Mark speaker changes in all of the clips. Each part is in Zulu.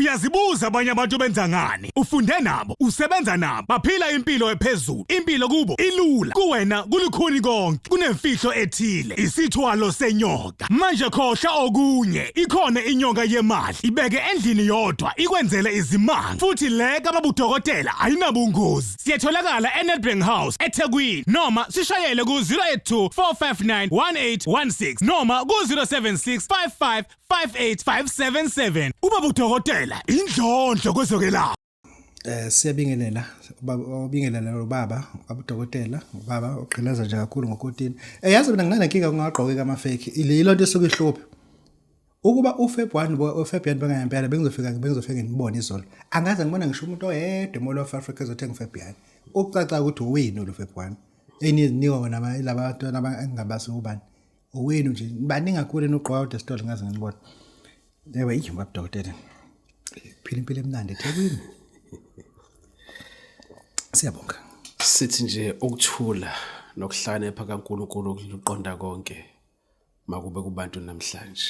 Speaker 1: Uyazibuza abanye abantu benza ngani? Ufunde nabo, usebenza nabo, baphila impilo ephezulu. Impilo kubo ilula, kuwena kulukhuni konke. Kunemfihlo ethile, isithwalo senyoka. Manje khohlwa okunye, ikhona inyoka yemali. Ibeke endlini yodwa, ikwenzele izimanga. Futhi le kababudokotela ayinabungozi. Siyatholakala eNedbank House eThekwini noma sishayele ku-082 459 1816 noma ku-076 55 58577. Ubaba udokotela indlondlo kwezokwelapha.
Speaker 2: Siyabingelela ubaba, obingelela ubaba ubudokotela, ubaba ogqilaza nje kakhulu ngokotini. Yazi mina nginanenkinga kungagqokeka ama fake. Ilonto esuke ihluphe. Ukuba uFeb 1 uFabian bengempela bengizofika nginibone izolo. Angaze ngibona ngisho umuntu oyedwa eMall of Africa ezothenga uFabian. Ukucaca ukuthi uwini lo Feb 1. Enizinikwa wona laba bantwana engingabazi ubani. Owenu nje baningi kakhulu enugqoka kodwa esitolo ngaze nginibona. Ewe iyimba dokotela. Phila impilo emnandi eThekwini. Siyabonga.
Speaker 3: Sithi nje ukuthula nokuhlakanipha kaNkulunkulu okuqonda konke makube kubantu namhlanje.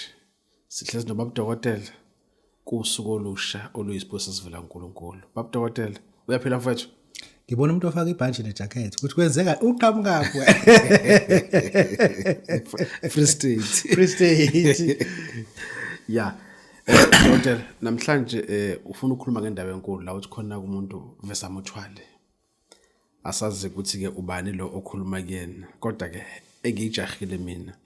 Speaker 3: Sihlezi nobaba dokotela kusuku olusha oluyisibusiso sivela kuNkulunkulu. Baba dokotela, uyaphila mfowethu?
Speaker 2: Ngibona umuntu ofaka ibhantshi nejacket ukuthi kwenzeka uqhamukaphi wena.
Speaker 3: Free State.
Speaker 2: Free State.
Speaker 3: Ya. Dokotela, namhlanje ufuna ukukhuluma ngendaba enkulu la uthi khona kumuntu vesa muthwale. Asazi ukuthi ke ubani lo okhuluma kuyena, kodwa ke engiyijahile mina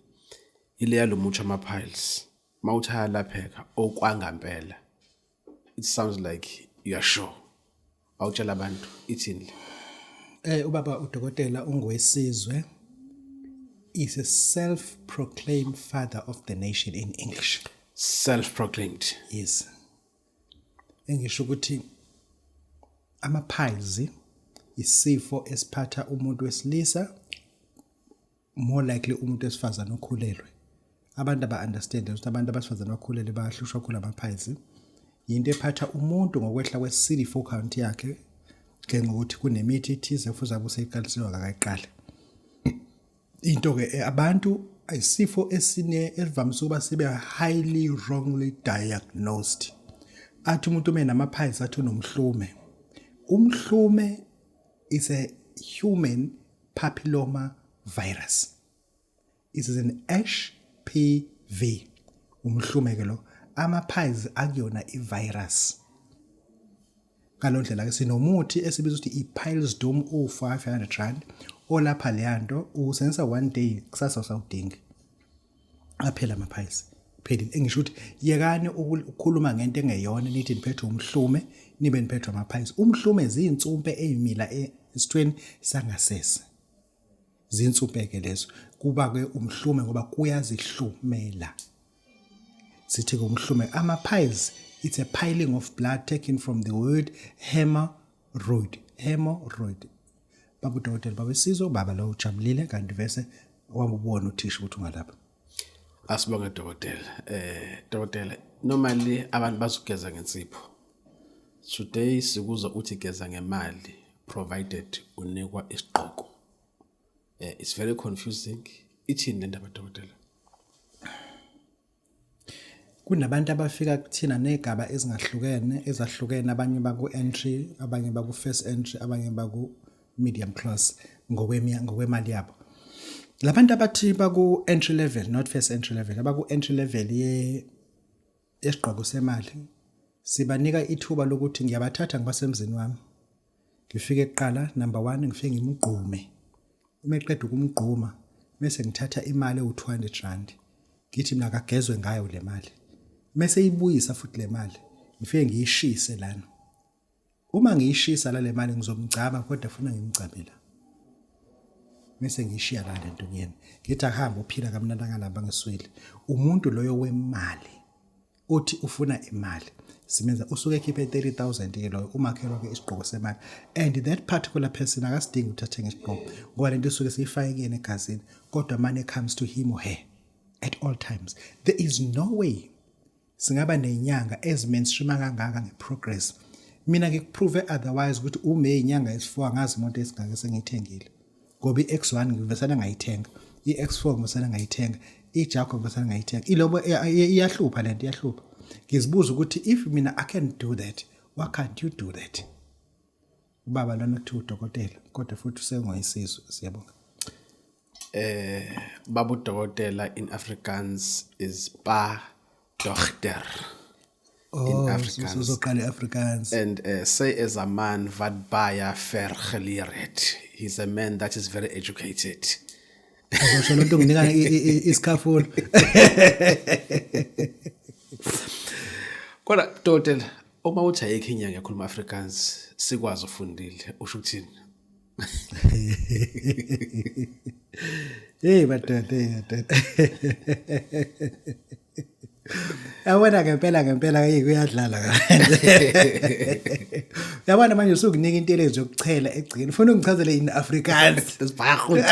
Speaker 3: ile yalomuthi ama piles. Mawuthi ayalapheka okwangampela. It sounds like you are sure. Awutshela abantu ithini le?
Speaker 2: Ubaba udokotela ungowesizwe is a self-proclaimed father of the nation in English.
Speaker 3: Self-proclaimed.
Speaker 2: Yes. Engisho ukuthi ama-piles isifo esiphatha umuntu wesilisa, more likely umuntu wesifazane okhulelwe. Abantu aba-understand ukuthi abantu abasifazane abakhulelwe bayahlushwa kakhulu ama-piles. Yinto ephatha umuntu ngokwehla kwe-CD4 count yakhe ngenxa yokuthi kunemithi ethize kufuze abe useyiqalisiwe akakayiqali. Into-ke abantu isifo esine esivamise ukuba sibe highly wrongly diagnosed. Athi umuntu uma enama-piles athi unomhlume. Umhlume is a human papilloma virus. It is an HPV. Umhlume ke lo. Ama-piles akuyona i-virus. Ngalo ndlela ke sinomuthi esibiza ukuthi i-piles doom u-500 rand olapha leya nto uwusebenzisa one day, kusasa usawudingi. Aphela ama-piles. Phelile. Engisho ukuthi yekani ukukhuluma ngento engeyona nithi niphethwe umhlume nibe niphethwe ama-piles. Umhlume zinsumpe eyimila esithweni sangasese. Zinsumpe ke lezo. Kuba ke umhlume ngoba kuyazihlumela. Sithi ke umhlume ama-piles, it's a piling of blood taken from the word hemorrhoid. Hemorrhoid. Baba udokotela, baba isizwe, baba lo ujabulile kanti vese wamubona uthisha ukuthi ungalapha.
Speaker 3: Asibonge dokotela. Dokotela, normally abantu bazogeza ngensipho. Today sikuza uthi geza ngemali provided unikwa isigqoko. It's very confusing. Ithini le ndaba dokotela?
Speaker 2: Kunabantu abafika kuthina negaba ezingahlukene ezahlukene, abanye baku entry, abanye baku first entry, abanye baku medium class ngokwemali yabo. Labantu abathi baku entry level, not first entry level, abaku entry level ye esigqoko semali, sibanika ithuba lokuthi ngiyabathatha ngibasemzini wami. Ngifike kuqala number 1 ngifike ngimgqume. Uma eqeda ukumgquma bese ngithatha imali ewu-200 rand. Ngithi mina akagezwe ngayo le mali. Mese ibuyisa futhi le mali ngifike ngiyishise lana. Uma ngiyishisa la le mali ngizomgcaba kodwa funa ngimgcabe la. Mese ngiyishiya la lento kuyena. Ngithi akuhambe uphila kamnandi angalamba ngeswele. Umuntu loyo wemali uthi ufuna imali simenza usuke ekhiphe 30000 ke loyo umakhelwa ke isigqoko semali, and that particular person akasidingi ukuthi athenge isigqoko ngoba lento isuke siyifake kuyena egazini, kodwa money comes to him or her at all times. There is no way singaba nenyanga ezi-mainstream kangaka nge-progress. Mina ngikuprove otherwise ukuthi ume inyanga esi-4 ngazi imoto esingaka esengiyithengile, ngoba i-X1 ngivesana ngayithenga, i-X4 ngivesana ngayithenga, i-Jaguar ngivesana ngayithenga. Ilobo iyahlupha lento, iyahlupha. Ngizibuza ukuthi if mina I can do that, why can't you do that? Ubaba lona kuthiwa udokotela kodwa futhi usengoyisizwe. Siyabonga.
Speaker 3: Eh baba udokotela in Afrikaans is pa dogter.
Speaker 2: Oh, in Afrikaans. Uzoqala iAfrikaans.
Speaker 3: And say as a man wat baie ver geleer het. He's a man that is very educated.
Speaker 2: Uzosho lonto nginika isikhafula.
Speaker 3: Kodwa dokotela uma uthi ayikho inyanga ekhuluma Afrikaans sikwazi ufundile usho ukuthini?
Speaker 2: Hey madoda, hey madoda. Yabona ngempela ngempela hey kuyadlala kanje. Yabona manje usukunika intelezi yokuchela egcini. Ufuna ungichazele in Afrikaans.
Speaker 3: Dis baie goed.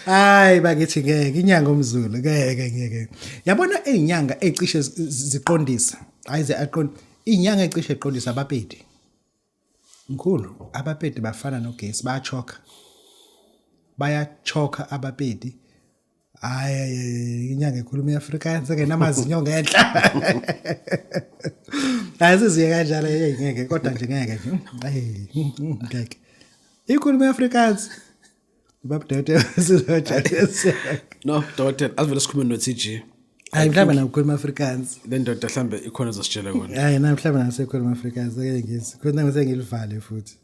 Speaker 2: Hayi bakithi ngeke inyanga umZulu ngeke ngeke. Yabona izinyanga ezicishe ziqondisa. Hayi ze aqond izinyanga ezicishe ziqondisa abapedi. Mkhulu abapedi bafana nogesi bayachoka. Bayachoka abapedi. Hayi inyanga ekhuluma iAfrikaans engenamazinyo ngenhla. Asiziye kanjalo hey ngeke kodwa nje ngeke. Hayi ngeke. Ikhuluma iAfrikaans. Babudede sizojabulisa.
Speaker 3: No, dokotela, asivele sikhulume no TG.
Speaker 2: Hayi mhlawumbe nakukhuluma Afrikaans.
Speaker 3: Le ndoda mhlambe ikhona ezositshela kona.
Speaker 2: Hayi na mhlawumbe nasekhuluma Afrikaans ake ngithi. Khona ngise ngilivale futhi.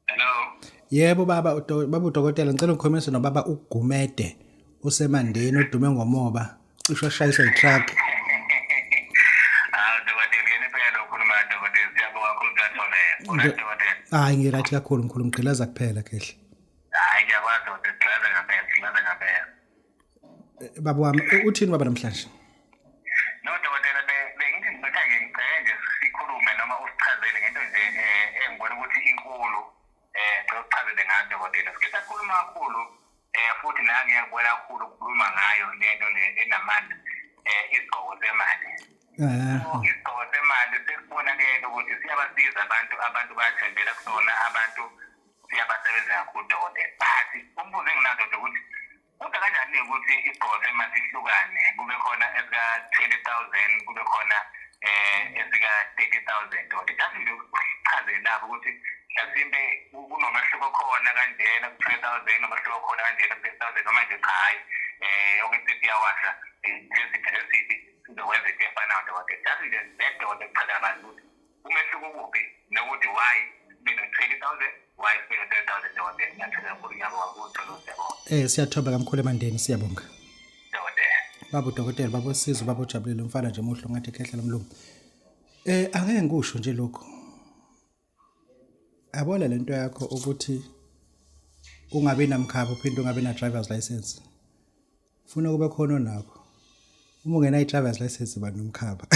Speaker 4: Hello.
Speaker 2: Yebo baba baba udokotela ngicela ungikhulumise nobaba uGumede osemandeni odume ngomoba cishe washayiswa yi-truck.
Speaker 4: Hawu dokotela yena impela ukhuluma dokotela siyabonga kakhulu Plathole. Uright dokotela.
Speaker 2: Hayi ngiright kakhulu mkhulu ngigqilaza kuphela khehle.
Speaker 4: Hayi ngiyakwazi dokotela gqilaza ngempela gqilaza ngempela.
Speaker 2: Baba wami uthini baba namhlanje?
Speaker 4: No dokotela bengithi ngibetha-ke ngicele nje sikhulume noma usichazele ngento nje um engibona ukuthi inkulu um cela usichazele ngayo dokotela. Sike sakhuluma kakhulu um futhi nami ngiyakubona kakhulu ukukhuluma ngayo le nto le enamandla um isigqoko semali. Isigqoko semali sesibonakele ukuthi siyabasiza abantu, abantu bayathembela kusona, abantu siyabasebenza kakhulu dokotela. But umbuzo enginazo nje ukuthi Kodwa kanjani ukuthi isigqoko semali sihlukane kube khona esika 20000 kube khona eh esika 30000 kodwa just nje usichazele lapho ukuthi mhlasimbe kunomehluko khona kanjena ku 20000 nomehluko khona kanjena ku 30000 noma nje cha hayi eh yonke into iyawasha lesiphi lesiphi sizokwenza into efanayo dokotela just nje that dokotela kuchazela abantu ukuthi umehluko ukuphi nokuthi why sibe no-20,000 why sibe no-30,000 dokotela ngiyathola kakhulu ngiyabonga kakhulu siyabonga
Speaker 2: Eh siyathoba kamkhulu emandeni siyabonga.
Speaker 4: Dokotela.
Speaker 2: Baba udokotela baba usizo baba ujabulile umfana nje muhle ngathi ekhehla lomlungu. Eh angeke ngikusho nje lokho. Yabona lento yakho ukuthi ungabi namkhaba uphinde ungabi na driver's license. Funa kube khona onakho. Uma ungena i-driver's license ba nomkhaba.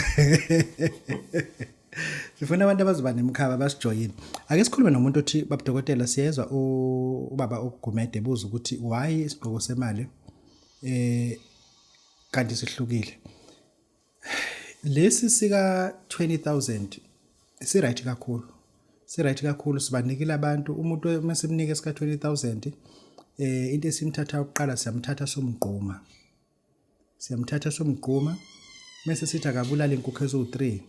Speaker 2: Sifuna abantu abazoba nemkhaba basijoyine. Ake sikhulume nomuntu othi babudokotela siyezwa ubaba uGumede buza ukuthi why isigqoko semali eh kanti sihlukile. Lesi sika 20000 si right kakhulu. Si right kakhulu sibanikile abantu umuntu uma simnike sika 20000 eh into esimthatha ukuqala siyamthatha somgquma. Siyamthatha somgquma mese sithi akabulala inkukhu eziwu3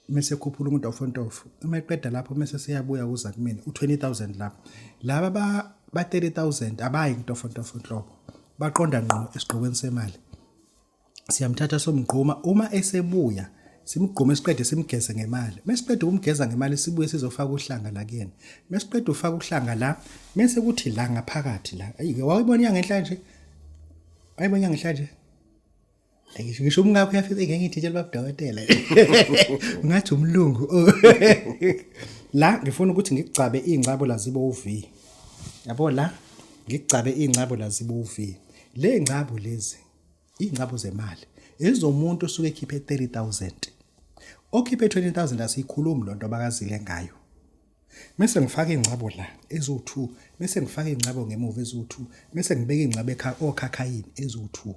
Speaker 2: mese ekhuphula umuntu ofontofo uma eqeda lapho mese seyabuya kuza kumina u20000 lapho laba ba ba 30000 abayi ntofontofo nhlobo baqonda ngqo esigqokweni semali siyamthatha somgquma uma esebuya simgqume siqede simgeze ngemali mesiqeda ukumgeza ngemali sibuye sizofaka uhlanga la kuyena mesiqeda ufaka uhlanga la mese kuthi la ngaphakathi la ayi wayibona iyangenhla nje wayibona iyangenhla nje ngisho ngisho umngakho uyafika ngeke ngithi tshela babudokotela ngathi umlungu la ngifuna ukuthi ngigcabe ingcabo la zibe uV yabo la ngigcabe ingcabo la zibe uV le ngcabo lezi Iy'ngcabo zemali ezomuntu osuke ekhiphe 30000 okhiphe 20000 asiyikhulumi lonto abakazile ngayo. Mese ngifaka ingcabo la eziwu-2, mese ngifaka ingcabo ngemuva eziwu-2, mese ngibeka ingcabo okhakhayini eziwu-2.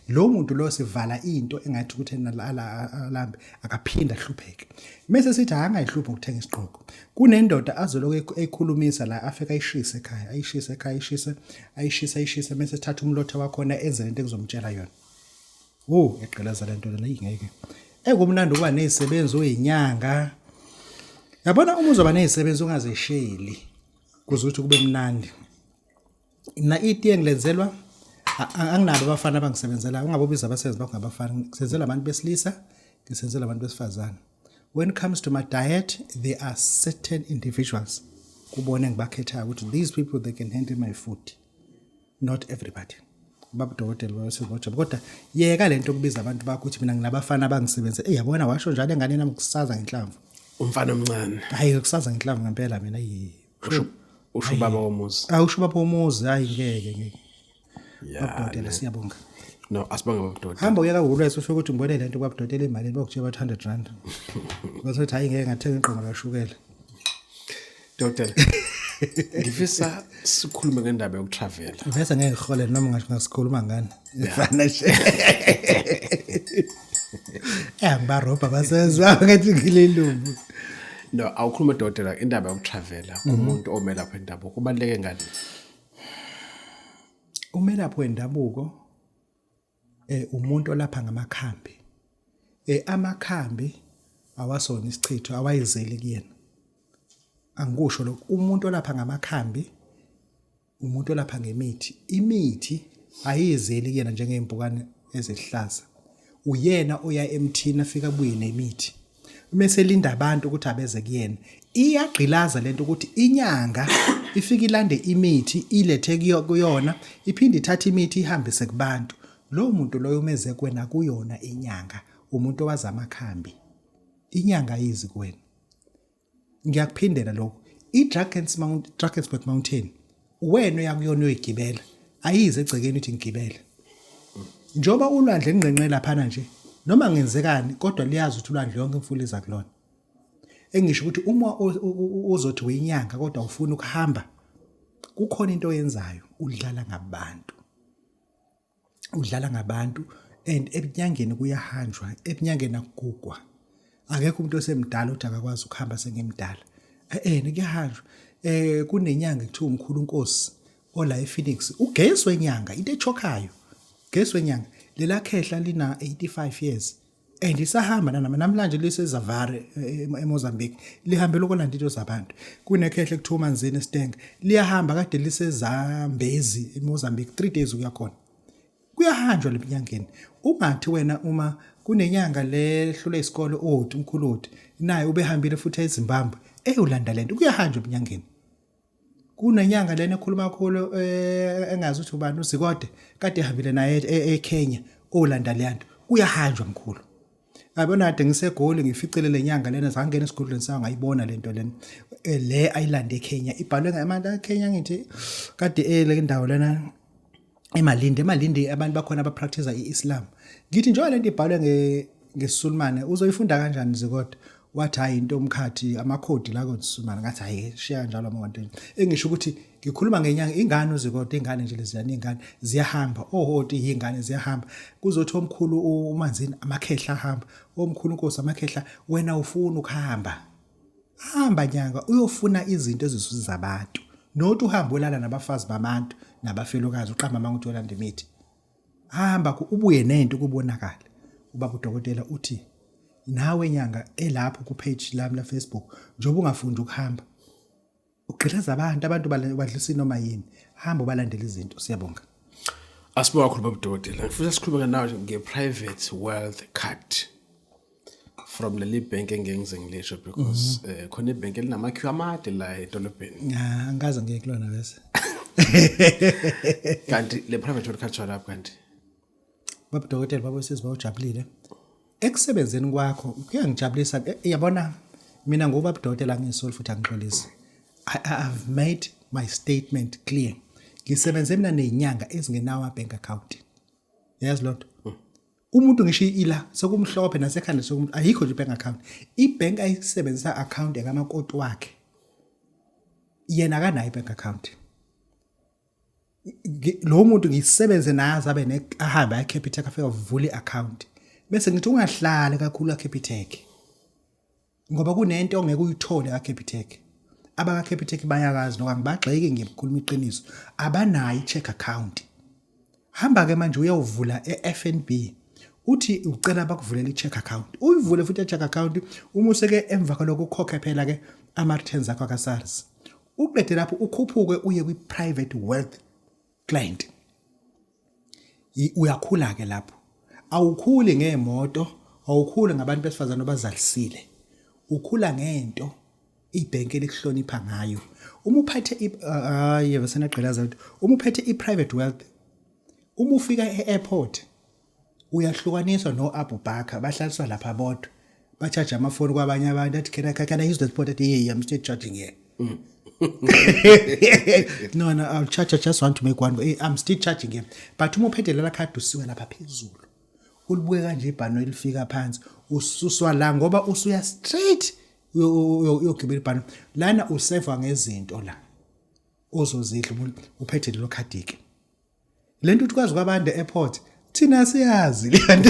Speaker 2: Lo muntu lo sivala into engathi ukuthi alambe akaphinde ahlupheke. Mese sithi angayihluphi ngokuthenga isigqoko. Kunendoda azoloko eyikhulumisa la afika ayishise ekhaya, ayishise ekhaya, ayishise, ayishise, ayishise mese ethatha umlotha wakhona enze lento engizomtshela yona. Wo, egqilaza lento lena ingeke. Ekumnandi ukuba nezisebenzi oyinyanga. Yabona uma uzoba nezisebenzi ungazesheli kuze ukuthi kube mnandi. Mina itiye ngilenzelwa anginabo abafana abangisebenzela ungabobiza abasebenzi bakho ngabafana ngisebenzela abantu besilisa ngisebenzela abantu besifazane when it comes to my diet there are certain individuals kubona engibakhethayo ukuthi these people they can handle my food not everybody baba dokotela babesebojobe kodwa yeka lento okubiza abantu bakho ukuthi mina nginabafana abangisebenze ey yabona washo njalo enganeni nami kusaza ngenhlamvu
Speaker 3: umfana omncane
Speaker 2: hayi kusaza ngenhlamvu ngempela mina yi
Speaker 3: usho usho baba womuzi
Speaker 2: awusho baba womuzi hayi ngeke ngeke baba dokotela siyabonga
Speaker 3: no asibonge baba dokotela
Speaker 2: hamba uye kaWoolworths usho ukuthi ngibone lento kwaba dokotela imali bakutshela bathi 100 rand bathi hayi ngeke ngathenga ingqongo kashukela
Speaker 3: Dokotela, ngifisa sikhulume ngendaba yokutravela.
Speaker 2: Vese ngeke ngihole noma ngasho ngasikhuluma ngani. Ifana nje. Eh ngibarobha basenza ngathi ngilelumbu.
Speaker 3: No, awukhulume dokotela indaba yokutravela kumuntu omelapha wendabuko kubaluleke ngani?
Speaker 2: Umelaphi wendabuko umuntu olapha ngamakhambi. Amakhambi awasona isichitho awayizeli kuyena. Angikusho lokho umuntu olapha ngamakhambi umuntu olapha ngemithi imithi ayizeli kuyena njengey'mpukane ezihlaza. Uyena oya emthini afike abuye nemithi. Mese linda abantu ukuthi abeze kuyena. Iyagqilaza lento ukuthi inyanga ifike ilande imithi ilethe kuyona iphinde ithathe imithi ihambise kubantu. Lowo muntu loyo umeze kuwena kuyona inyanga umuntu owazi amakhambi. Inyanga ayizi kuwena. Ngiyakuphindela lokho. I-Drakens Mount, Drakensberg Mountain wena uyakuyona uyoyigibela. Ayize egcekeni uthi ngigibele. Njengoba ulwandle ngqenqe laphana nje noma ngenzekani kodwa liyazi ukuthi ulwandle yonke imfula iza kulona. Engisho ukuthi uma uzothi uyinyanga kodwa ufuna ukuhamba kukhona into oyenzayo udlala ngabantu. Udlala ngabantu and ebunyangeni kuyahanjwa ebunyangeni akugugwa akekho umuntu osemdala uthi akakwazi ukuhamba sengimdala eh kuyahanjwa eh kunenyanga ekuthiwa umkhulu Nkosi ola ePhoenix ugesi wenyanga into echokhayo gesi wenyanga lela khehla lina 85 years and isahamba nanama namhlanje lisezavare eMozambique lihambela ukolanda into zabantu kunekhehle kuthiwa uManzini eStenga liyahamba kade lisezambezi eMozambique 3 days ukuya khona kuyahanjwa leminyangeni ungathi wena uma kunenyanga lehlule isikole oti umkhulu oti naye ubehambile futhi eZimbabwe eyolanda lento kuyahanjwa eminyangeni Kunenyanga lena ekhuluma kakhulu eh, engazi ukuthi ubani uZikode kade ehambile naye eKenya olanda leyanto kuyahanjwa mkhulu. Yabona kade ngiseGoli ngificele le nyanga lena zangena esigodlweni sayo ngayibona lento lena eh, le ayilande eKenya ibhalwe ngabantu eKenya ngithi kade ele indawo lena eMalindi eMalindi abantu bakhona abapractice iIslam ngithi njengoba lento ibhalwe nge ngesiSulumane uzoyifunda kanjani Zikode wathi hayi into omkhathi amakhodi la koSulumane ngathi hayi shiya kanjalo amantu engisho ukuthi ngikhuluma ngenyanga ingane uZikode ingane nje leziyana ingane ziyahamba ohoti yingane ziyahamba kuzothi omkhulu uManzini amakhehla ahamba omkhulu inkosi amakhehla wena ufuna ukuhamba Hamba nyanga uyofuna izinto ezisiza abantu. Not uhambe olala nabafazi babantu nabafelokazi uqamba amanga ukuthi uyolanda imithi. Hamba ubuye nento kubonakala. Ubaba udokotela uthi nawe nyanga elapho ku page lami la Facebook njengoba ungafundi ukuhamba ugqilaza abantu abantu badlisa noma yini hamba ubalandela izinto siyabonga
Speaker 3: Asibonga kakhulu baba udokotela. Ngifisa sikhulume nawe nge-private wealth card from leli bank engeke ngize ngilisho because eh, khona ibhenki elinama-queue amade la edolobheni.
Speaker 2: Ya, angikaze ngiye kulona bese
Speaker 3: Kanti le private wealth card showed up kanti.
Speaker 2: Baba dokotela baba sisi bawujabulile ekusebenzeni kwakho kuyangijabulisa yabona mina ngoba budokotela ngisoli futhi angixolisi I've made my statement clear ngisebenze mina nezinyanga ezingenawo bank account yazi lonto umuntu ngisho ila sekumhlophe nasekhanda sekumhlophe ayikho nje bank account ibank ayisebenzisa account ekamakoti wakhe. Yena akanayo i-bank account. Lo muntu ngisebenze naye azabe ne ahambe aye Capitec afike avule i-account. Bese ngithi ungahlali kakhulu ka-Capitec. Ngoba kunento ongeke uyithole ka-Capitec. Abaka-Capitec bayakazi lokho, angibagxeki ngikhuluma iqiniso. Abanayo i-check account. Hamba ke manje uyovula e-FNB. Uthi ucela bakuvulela i-check account. Uyivule futhi i-check account uma useke emva kwalokho ukhokhe phela ke ama-returns akho aka-SARS. Uqede lapho ukhuphuke uye kwi-private wealth client. Uyakhula ke lapho. Awukhuli ngemoto, awukhuli ngabantu besifazane obazalisile. Ukhula ngento ibhenki elikuhlonipha ngayo. Uma uphethe hayi besenagqilaza ukuthi uma uphethe i-private wealth, uma ufika e-airport uyahlukaniswa no-Abu Bakr, bahlaliswa lapha bodwa. Ba-charge amafoni kwabanye abantu athi can I use this port? Athi yeah, I'm still charging here. No, no, I'll charge, I just want to make one. I'm still charging here. But uma uphethe lela khadi usiwe lapha phezulu. Ulibuke kanje ibhano elifika phansi, ususwa la ngoba usuya straight uyogibela ibhano. Lana useva ngezinto la ozozidla umuntu uphethe lelo khadi ke. Lento uthi kwazi kwabande airport thina siyazi le nto.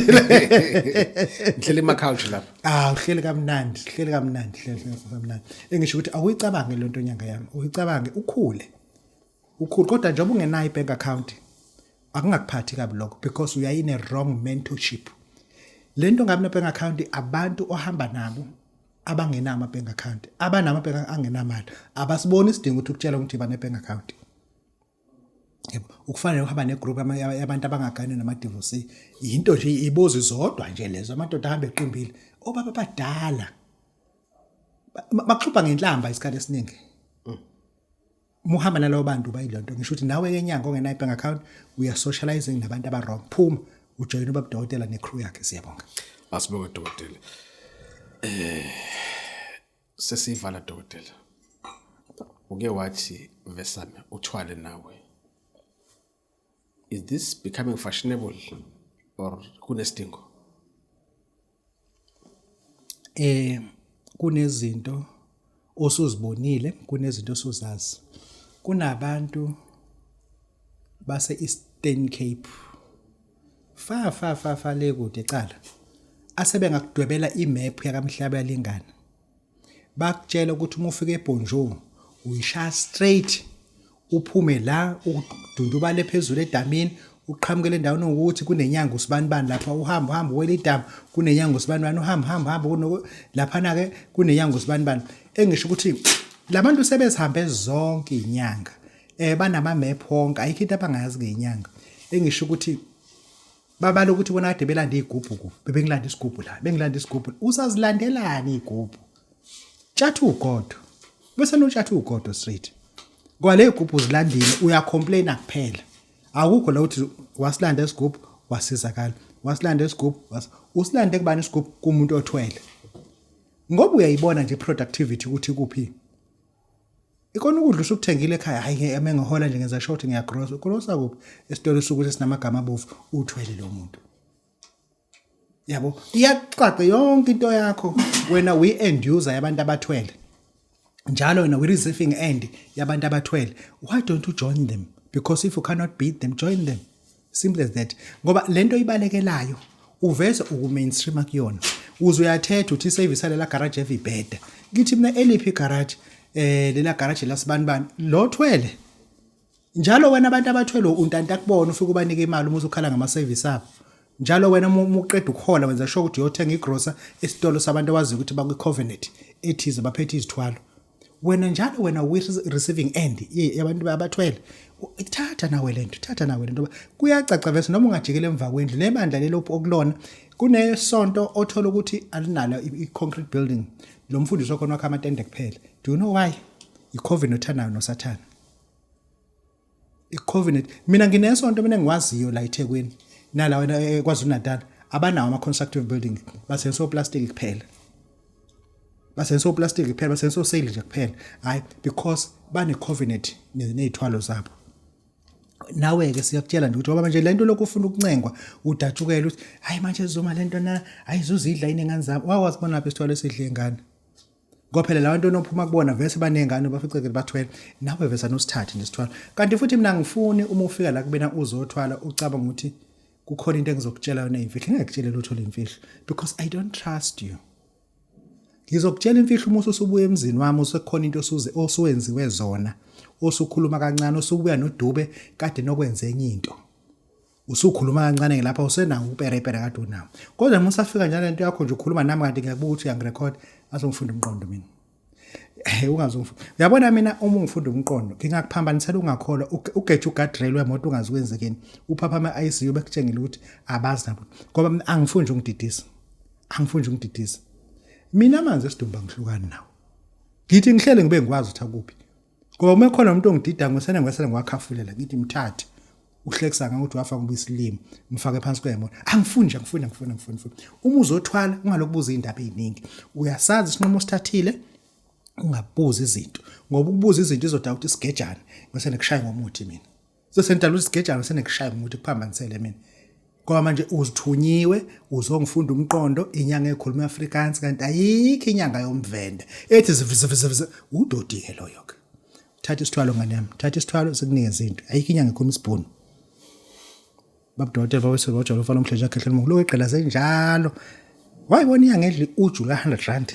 Speaker 3: Ngihleli ema couch lapha.
Speaker 2: Ah, uhleli kamnandi, uhleli kamnandi, uhleli kamnandi. Engisho ukuthi awuyicabange lento nyanga yami, uyicabange ukhule. Ukhule kodwa njengoba ungenayo i-bank account akungakuphathi kabi lokho because uya in a wrong mentorship. Lento ngabe ne bank account abantu ohamba nabo abangenawo ama bank account, abanama bank angenamali, abasiboni isidingo ukuthi ukutshela ukuthi ba ne bank account. Yebo, ukufanele uhamba negroup yabantu abangagani nama-divorcee. Yinto nje ibozi zodwa nje lezo, amadoda ahamba eqimbile. Obaba abadala bakuxubha ngenhlamba isikhathi esiningi. Uma uhamba nalabo bantu bayilonto ngisho ukuthi nawe ke nyanga ongenayo bank account uya socializing nabantu aba wrong. Phuma ujoyine ubaba dokotela necrew yakhe. Siyabonga.
Speaker 3: Asibonge dokotela. Sesivala dokotela. Uke wathi Vesame uthwale nawe. Is this becoming fashionable or kunesidingo?
Speaker 2: Kunezinto osuzibonile, kunezinto osuzazi. Kunabantu base Eastern Cape fa fa fa fa le kude cala asebengakudwebela imap yakamhlaba yalingana. Bakutshela ukuthi uma ufika eBonjour uyishaya straight uphume la udundubale phezulu edamini uqhamukele endaweni ukuthi kunenyanga usibanibani lapha, uhamba uhamba uwela idamu kunenyanga usibanibani, uhamba uhamba uhamba laphana ke kunenyanga usibanibani. Engisho ukuthi labantu sebezihambe zonke izinyanga, banama map wonke, ayikho into abangayazi ngenyanga. Engisho ukuthi babala ukuthi bona kade belanda izigubhu kuphi, bebengilanda isigubhu la, bengilanda isigubhu. Usazilandelani izigubhu? Tshatha ugodo, bese notshatha ugodo straight. Ngoba le gubhu uzilandile uyacomplaina kuphela. Akukho la uthi wasilanda isigubhu wasizakala, wasilanda isigubhu usilande kubani isigubhu? Kumuntu othwele. Ngoba uyayibona nje productivity ukuthi kuphi. Ikona ukudla usukuthengile ekhaya, hayi ke amengihola nje ngenza short ngiyagrosa. Ugrosa kuphi? Esitolo sokuthi sinamagama abovu uthwele lo muntu. Yabo, iyacaca yonke into yakho wena we end user yabantu abathwele. Njalo wena we receiving end yabantu abathwele. Why don't you join them? Because if you cannot beat them, join them. Simple as that. Ngoba lento ibalekelayo uveze uku mainstream kuyona. Uze uyathetha uthi service lela garage evibheda. Ngithi mina eliphi garage? Lela garage lasibanibani lo thwele. Njalo wena abantu abathwele untanta kubona ufike ubanike imali uma usukhala ngama service abo. Njalo wena uma uqeda ukuhola wenza sure ukuthi uyothenga igrocer esitolo sabantu abaziyo ukuthi bakwi covenant ethize baphethe izithwalo. Wena njalo wena we receiving end yabantu abathwele. Thatha nawe lento, thatha nawe lento. Kuyacaca vese noma ungajikela emva kwendlu nebandla lelo okulona kunesonto othola ukuthi alinalo i-concrete building. Lo mfundisi wakhona wakha amatende kuphela. Do you know why? I-covenant othanayo noSathana. I-covenant. Mina nginesonto mina engiwaziyo la eThekwini nala wena KwaZulu Natal abanawo ama constructive building, basebenzisa oplastic kuphela. Basebenzisa oplastic kuphela, basebenzisa oseyili nje kuphela. Hayi, because bane covenant nezithwalo zabo. Nawe ke siyakutshela nje ukuthi ngoba manje lento lokhu ufuna ukuncengwa udatshukela ukuthi hayi manje Zuma lento na ayizuzidla yini ingane zami. Wawazibona lapha isithwalo esidle ingane. Ngoba phela labantu onophuma kubona vese banengane baficeke bathwele nawe vese anosithathe nje isithwalo. Kanti futhi mina ngifuni uma ufika la kubena uzothwala ucabanga ukuthi kukhona into engizokutshela yona imfihlo. Ngingakutsheli lutho lemfihlo because I don't trust you. Ngizokutshela imfihlo uma usubuya emzini wami usekukhona into osuze osuwenziwe zona osukhuluma kancane osubuya nodube kade nokwenza enye into. Usukhuluma kancane ke lapha usenawo uperepere kade unawo. Kodwa uma usafika njalo lento yakho nje ukhuluma nami kanti ngiyakubuka ukuthi uyangirecord azongifunda umqondo mina. Eh ungazongifunda. Uyabona mina uma ungifunda umqondo ngingakuphambanisela ungakholwa ugeje uguardrail wemoto ungazi kwenzekeni. Uphaphama ICU bekutshengile ukuthi abazi nabo. Ngoba mina angifuni nje ungididisa. Angifuni nje ungididisa. Mina amanzi esidumbu angihlukani nawo. Ngithi ngihlele ngibe ngikwazi ukuthi akuphi. Ngoba uma ekhona umuntu ongidida ngosene ngwesele ngiwakhafulela ngithi mthathe uhlekisa ngokuthi wafa ngoba isilima mfake phansi kwemoto angifuni nje angifuni angifuni angifuni uma uzothwala ungalokubuza izindaba eziningi uyasazi isinqumo osithathile ungabuzi izinto ngoba ukubuza izinto izodala ukuthi isigejane bese nikushaya ngomuthi mina sesendala ukuthi isigejane bese nikushaya ngomuthi kuphambanisele mina ngoba manje uzithunyiwe uzongifunda umqondo inyanga ekhuluma Afrikaans kanti ayikho inyanga yomvenda ethi zivizivizivizi udodi ke loyo ke thatha isithwalo ngane yami thatha isithwalo sikunikeze into ayikho inyanga ekhuluma isibhunu babudokotela babese bajwayele ufana omhle nje akhehle umuntu lokho egqila senjalo wayibona inyanga edla uju la 100 rand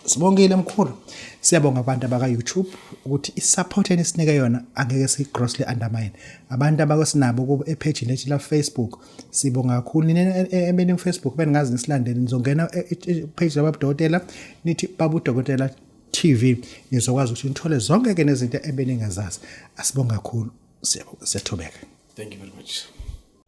Speaker 2: sibongile mkhulu siyabonga abantu abaka YouTube ukuthi isupport enisinike yona angeke si grossly undermine abantu abakesinabo kubo epage lethu la Facebook sibonga kakhulu nina emeni Facebook beningazi nisilandele nizongena page lababudokotela nithi babudokotela TV nizokwazi ukuthi nithole zonke ke nezinto ebeningazazi asibonga kakhulu siyathobeka
Speaker 3: Thank you very much.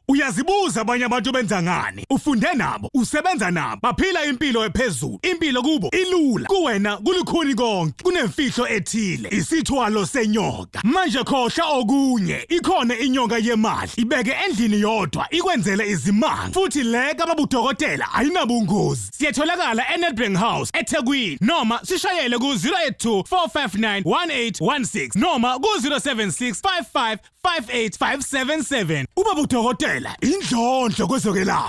Speaker 1: Uyazibuza abanye abantu benza ngani? Ufunde nabo, usebenza nabo, baphila impilo ephezulu. Impilo kubo ilula, kuwena kulukhuni konke. Kunemfihlo ethile, isithwalo senyoka. Manje khohlwa okunye, ikhona inyoka yemali. Ibeke endlini yodwa, ikwenzele izimanga. Futhi le kababudokotela ayinabungozi. Siyatholakala eNedbank House, eThekwini noma sishayele ku-082 459 1816 noma ku-076 55 58577 Ubaba udokotela indlondlo kwezokwelapha.